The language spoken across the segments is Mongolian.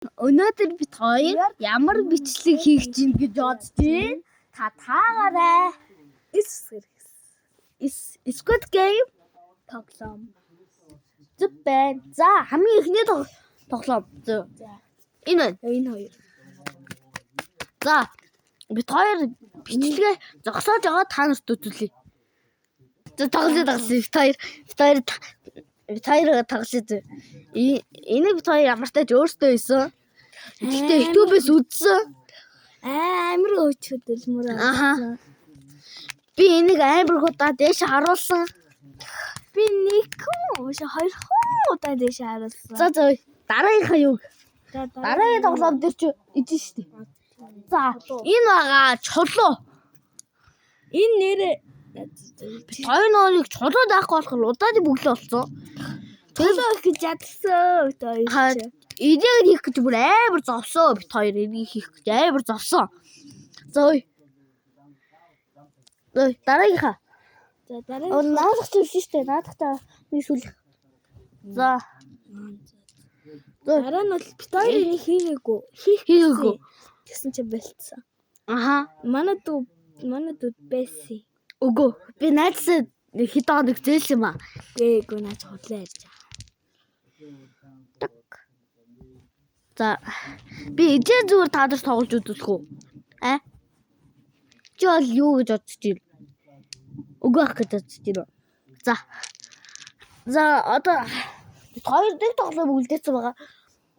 Өнөөдөр бид хоёр ямар бичлэг хийх чинь гэж бодож байна. Та таагаарай. Эс Squid Game тоглоом. Зүг байна. За, хамгийн эхний тоглоом. Зөв. За. Энэ байна. Энэ хоёр. За, бид хоёр бичлэгээ зогсоож байгаа та нарт үзүүлье. За, тоглоё тоглоё. Бид хоёр тоглоё. Зөв. Энийг бид хоёр ямар ч тач өөрсдөө хийсэн. Гэхдээ YouTube-ээс үзсэн. Амар өөч хөдөлмөр. Аха. Би энийг амар их удаа дээш харуулсан. Би нэг хүн биш хоёр хүн удаа дээш харуулсан. За за, дараагийнхаа юг. За, Дараагийн тоглоом дээр чи ижин штэ. За, энэ байгаа чулуу. Энэ нэрээ Бид хоёр нөөнийг чулуу даахгүй болохоор удааны бүглээ болсон. чулуу их гэж ядсан бид хоёр. Ха, чи. энийг нь хийх гэж бүр амар зовсоо. Бид хоёр энийг хийх гэж амар зовсон. За ой. Ой, дараагийнхаа. За, Оо, дараагийн наадах чи биш штэ. Наадах та нэг сүлэх. За. За. дараа нь бол бид хоёр энийг хийгээгүй. Хийх Хийгээгүй. гэсэн чи болцсон. Аха. Манай дүү байсан. Үгүй. Би найзсаа нэг хэдэн хоног зээлсэн юм аа. Гээгүй наач худлаа ярьж байгаа. Так. За, би эжээ зүгээр та нар тоглож үзүүлэх үү? А? Чи бол юу гэж бодож байна? Үгүй ах гэж бодож байна уу? За. За, одоо бид хоёр нэг тоглоом үлдээсэн байгаа.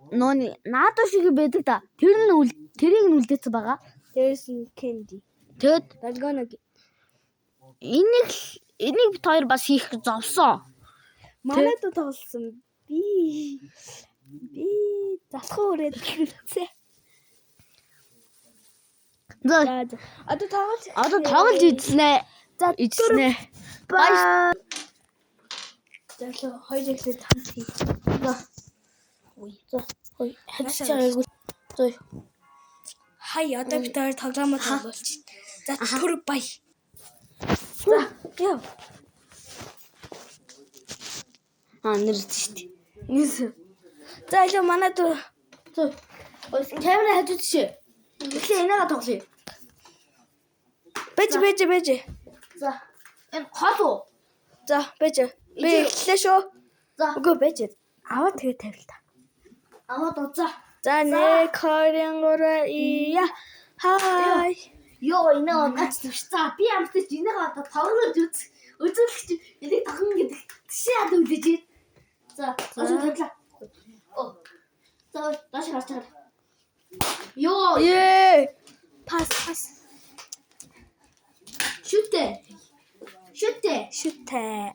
Нөөний наадуу шиг байдаг да. Тэр нь тэрийг нь үлдээсэн байгаа. Дээрс нь Candy. Тэгэд Dalgona энийг бид хоёр бас хийх гэж зовсон. Манай дүү тоглосон. Би залхуу үрээд хэлцээ. За, За за. Одоо тоглож одоо тоглож үзснэ. За, Үзснэ. Баяр. За л хоёр эхлээд хамт хий. За. Үй. За. Ой, хавьчаа айгуу. За. Хай, одоо бид хоёр тоглоомоо тоглуулчих. За, түр бай. За, яв. Аа, нэрч шүү дээ. Нэс. За, илүү манай дүү За. Ой, камера хажууд шээ. Тэгэхээр энийгээ тоглоё. бэж бэж бэж. За. Энэ хол уу? За, бэж. Би эхлэе шүү. За. Үгүй бэж. Аваа тэгээ тавил та. Аваад уцаа. За, 1 2 3 ия. Хай. Йоо, энэ унаач зүш. За, би амтаж энийгээ одоо тоглож үз. Үзүүлэх чи энийг тоглоно гэдэг тишээ ад үлдээж байна. За, одоо тавилаа. Оо. За, доош гарч байгаа. Йоо, Ее. Пас пас. шүтээ. Шүтээ. Шүтээ.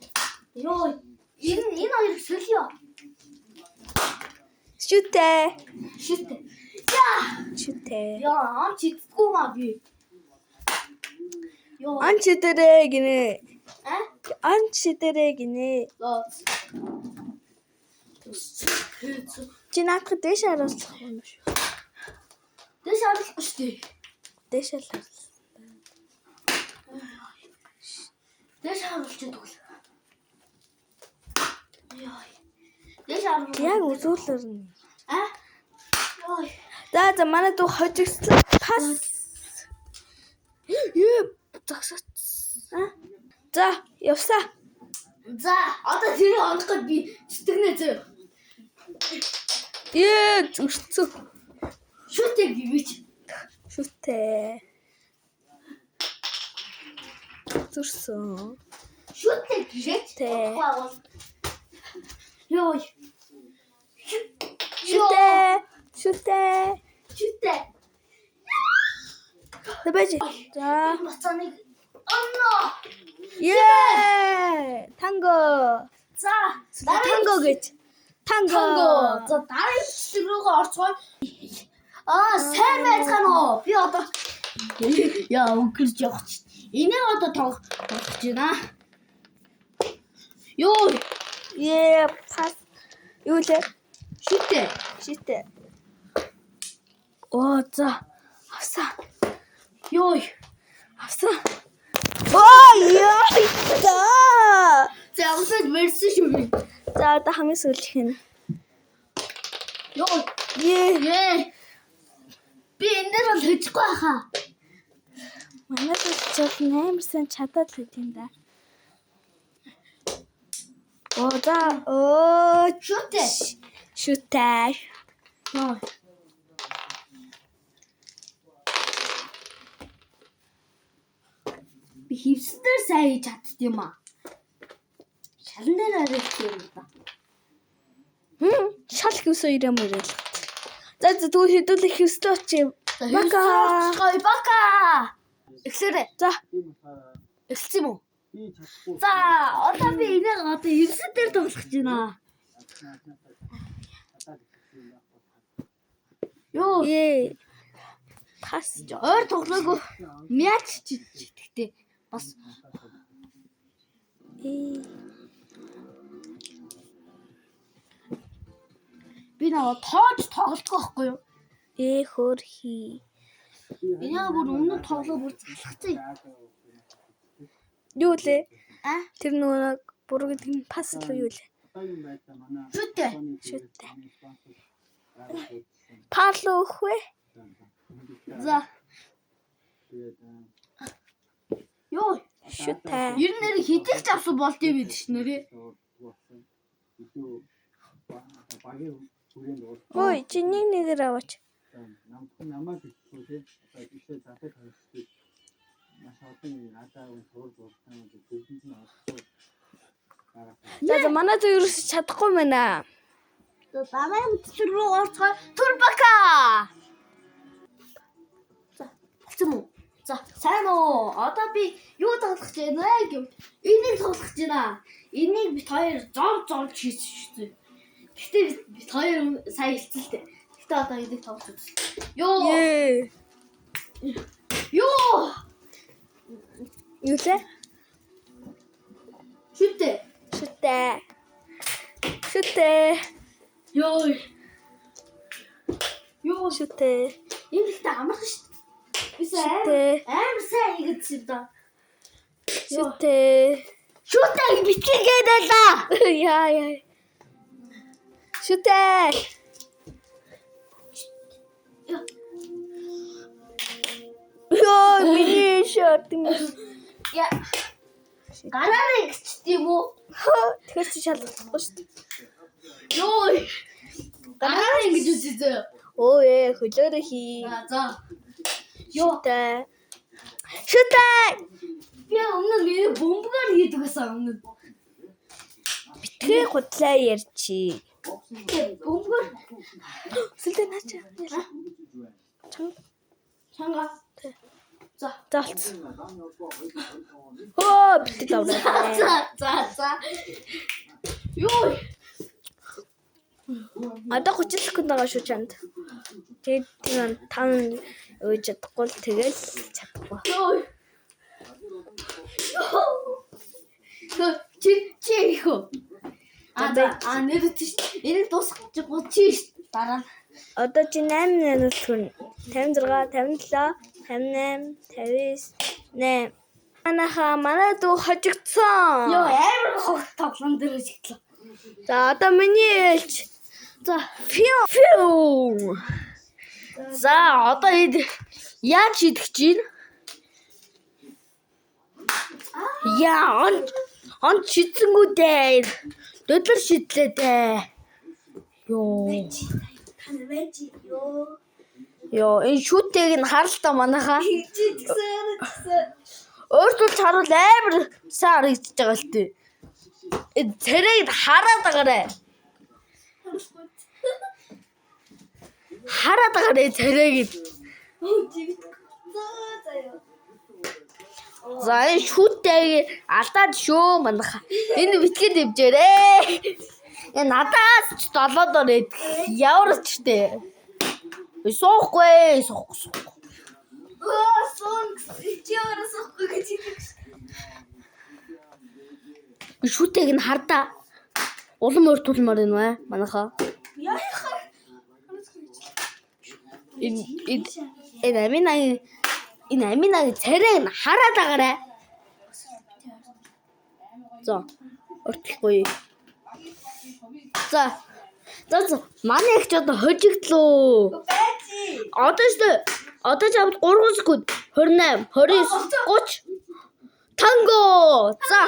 Йоо, энэ хоёрыг солио. Шүтээ. Шүтээ. Яа! Шүтээ. Яа, ам чиддэггүй маа би. Йоо. Ан чидэрээ гинэ. А? Ан чидэрээ гинэ. Чи наадах дээш харуулах юм шүү. Дэш харуулахгүй шүү дээ. Дээш л харуул. Дэш харуулчих тэгвэл. Йоо. Дэш харуул. Яг үзүүлэр нь. А? Йоо. За за, манай дүү хожигдсон. Пас. Ее, зогсооц. А? За, явсаа. За, одоо тэрийг онох гээд би сэтгэнэ зөө. Ее, зүрцэн. Шүтээ гэвч. Шүтээ. Зүрсэн. Шүтээ гэвч. Тэ. Йоо. Шүтээ. Шүтээ. Шүтээ. За байж. За. Бацааныг онно. Ее! Танго. За, Танго гэж. Танго. Танго. За, дараагийн бичлэг рүүгээ орцгоё. Аа, сайн байцгаана уу? Би одоо яа, өнгөрч явах чи. Энийг одоо тоглох гэж байна. Йоо, Ее, пас. Юу лээ? шүтээ. Шүтээ. Оо за. Авсаа. Йоо. Авсаа. Оо яа. За. За, усаад мэрсэн шүү би. За, одоо хамгийн сүүлийнх нь. Йоо. Ее. Ээ. Би энэ дээр бол хөжихгүй байхаа. Манай дүү ч амар сайн чадаад л байт юм да. Оо за оо Шүтээ. шүтээ. Йоо. Би хевсдэр сайн хийж чадд юм аа. Шалан дээр арилж юм да. Хм шал хөвсөө ирэм ирэл. За за тэгвэл хэдүүлээ хөвслөө очив. Бака. Бака. Бака. Эхлээрэй. За Эхэлсэн юм уу? За, одоо би энийг одоо хевсдэр дээр тоглох гэж байна. Йоо. ээ. Пас. Ойр тоглоогүй мяч чигтээ бас Ээ. би наваа тоож тоглолтгүй байхгүй юу? Ээ хөрхи. Энийг бүр өмнө нь тоглоо бүр залхацсан. Юу лээ? А? Тэр нөгөө нэг буруу гэдэг нь пас л юу лээ? Шүтээ. Шүтээ. Парлуу өгөх вэ? За. Йоо, Шүтээ. ер нь нэр хэдийг ч авсан болд юм биш нэрээ. Ой, чи нэг нэгээр аваач. За за манай зөө ерөөсөж чадахгүй байна. За дараа нь түр рүү орцгоо. Турбака. За, болсон уу? За, сайн уу? Одоо би юу тоглох гэж байна вэ гэв. Энийг тоглох гэж байна. Энийг бит хоёр зов зовж хийсэн шүү дээ. Гэтэ бит хоёр сайн хэлсэн л дээ. Гэтэ одоо энийг тоглож үзлээ. Йоо. Ээ. Йоо. Юу лээ? Шүтээ. Шүтээ. Шүтээ. Йоо. Йоо. Шүтээ. Энэ ихтэй амархан шүү дээ. Би сайн Шүтээ. амар сайн хийгээдсэн юм да. Шүтээ. Шүтээ битгийгээд байлаа. Яа яа. Шүтээ. Йоо, миний шорт юм. Я. Гараараа ингэчт юм уу? Тэгэхээр чи шалгахгүй шүү дээ. Йоо. Гараараа ингэж үзье зөө. Өө ээ, хөлөөрөө хий. За за. Йоо. Шүтээ. Шүтээ. Би өмнө нь миний бөмбөгөөр хийдэг байсан өмнө. Битгий худлаа ярьчи. Гэтэ бөмбөгөөр Сүлдээ наача. Чанга. чанга. За. За олцсон. Хөө битгий давраа. За за за. Йоо. Одоо 30 секунд байгаа шүү чамд. Тэгээд тэр та өөж чадахгүй л тэгэл чадахгүй. Йоо. Йоо. Чи чи их үү? А за а нэр тийш. Энийг дуусгах гэж чи ш. Дараа нь. Одоо чи 8 8 төрнө. 56, 57, 58, 59, 8. Манайхаа манай дүү хожигдсон. Йоо амар хог тоглоом дээр шигтлээ. За одоо миний ээлж. За Фью. фью. За одоо ид яаж шийдэх чинь? Яа, он он шидсэнгүү дээ. Дөдөр шидлээ дээ. Йоо. Ёо. Йоо, энэ шүүтэйг нь харалтаа манайхаа. Чи тэгсэн тэгсэн. Өөртөө харуул амар сайн харагдчихж байгаа л тээ. Энэ царайг хараад байгаарэ. Хараад байгаарэ царайг. За энэ шүүтэйг алдаад шүү манайхаа. Энэ битгий дэмжээрэй. Энэ надаас ч долоод ороод ямар ч тээ. Суухгүй, суухгүй, суухгүй. Өө сон чи өөрөө суухгүй гэж хэлдэг шүү. Шүүтэйг нь хардаа. Улам ойртуулмаар байна вэ манайхаа. Яахаа. Энэ энэ энэ аминагийн энэ аминагийн царайг нь хараад агаарай. За, өртлөхгүй. За. За за, манай эгч одоо хожигдлоо. Бэци. Одоо шүү дээ. Одоо чамд 3 секунд, 28, 29, 30. Танго. За.